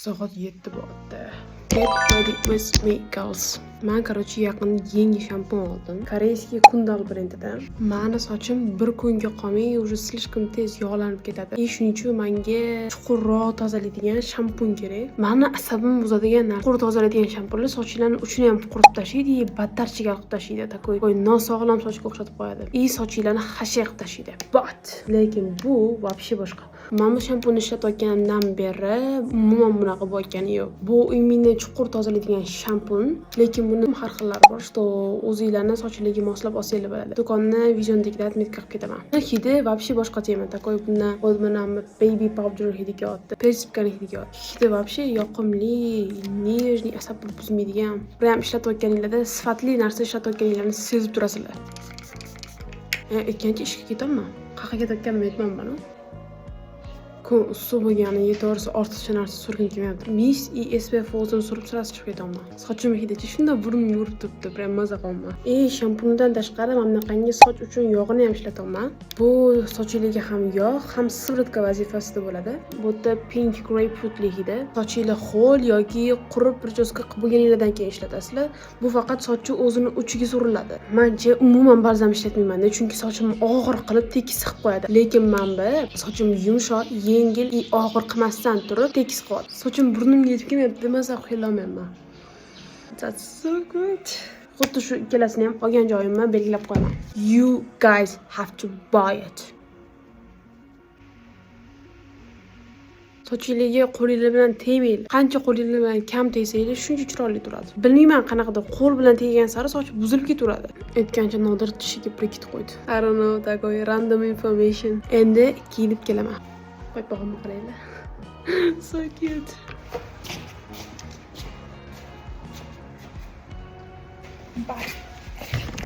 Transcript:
Soat 7 bo'ldi. Get ready with me, girls. Man, короче, yaqin yangi shampun oldim. Корейский Kundal brendidan. Mani sochim bir kunga qolmay уже слишком tez yog'lanib ketadi. И shuning uchun menga chuqurroq tozalaydigan shampun kerak. Mani asabimni buzadigan narsa, chuqur tozalaydigan shampunlar sochlarni uchini ham quritib tashlaydi, и battar chigal qilib tashlaydi. Такой nosog'lom sochga o'xshatib qo'yadi. И sochinglarni xashak qilib tashlaydi. But lekin bu вообще boshqa. Man bu shampunni ishlatayotganimdan beri umuman bunaqa bo'layotgani yo'q. Bu именно chuqur tozalaydigan shampun, lekin buni har xillari bor, что o'zinglarni sochinglarga moslab olsanglar bo'ladi. Do'konni videomdagida отметка qilib ketaman. Hidi вообще boshqa тема. Такой bundan mana baby powder hidi kelyapti. Персик ni hidi kelyapti. Hidi вообще yoqimli, нежный, asab buzmaydigan. Prям ishlatayotganinglarda sifatli narsa ishlatayotganinglarni sezib turasizlar. Ikkinchi ishga ketaman. Qayerga ketayotganimni aytmayman. Kun issiq bo'lganiga, to'g'risi, ortiqcha narsa surgim kelmayapti. Mist и SPF o'zini surib, сразу chiqib ketaman. Sochim hidichi shunday burnimga urib turibdi, прям maza qilyapman. И shampunidan tashqari mana bunaqangi soch uchun yog'ini ham ishlataman. Bu sochinglarga ham yog', ham сыворотка vazifasida bo'ladi. Bu yerda pink grapefruitli hidi. Sochinglar ho'l yoki qurib прическа qilib bo'lganinglardan keyin ishlatasizlar. Bu faqat sochni o'zini uchiga suriladi. Manchi umuman balzam ishlatmayman, chunki sochimni og'ir qilib tekis qilib qo'yadi. Lekin men bu sochim yumshoq, yengil и og'ir qilmasdan turib tekis qilyapti. Sochim burnimga yetib kelmayapti, maza qilolmayapman. That's so good. Xuddi shu ikkalasini ham olgan joyimni belgilab qo'yaman. You guys have to buy it. Sochinglarga qo'linglar bilan tegmanglar. Qancha qo'linglar bilan kam tegsanglar, shuncha chiroyli turadi. Bilmayman, qanaqadir qo'l bilan teggan sari soch buzilib ketaveradi. Aytgancha, Nodir tishiga брекет qo'ydi. I don't know, такой random information. Endi kiyinib kelaman. Paypog'imni qaranglar. So cute. Bye.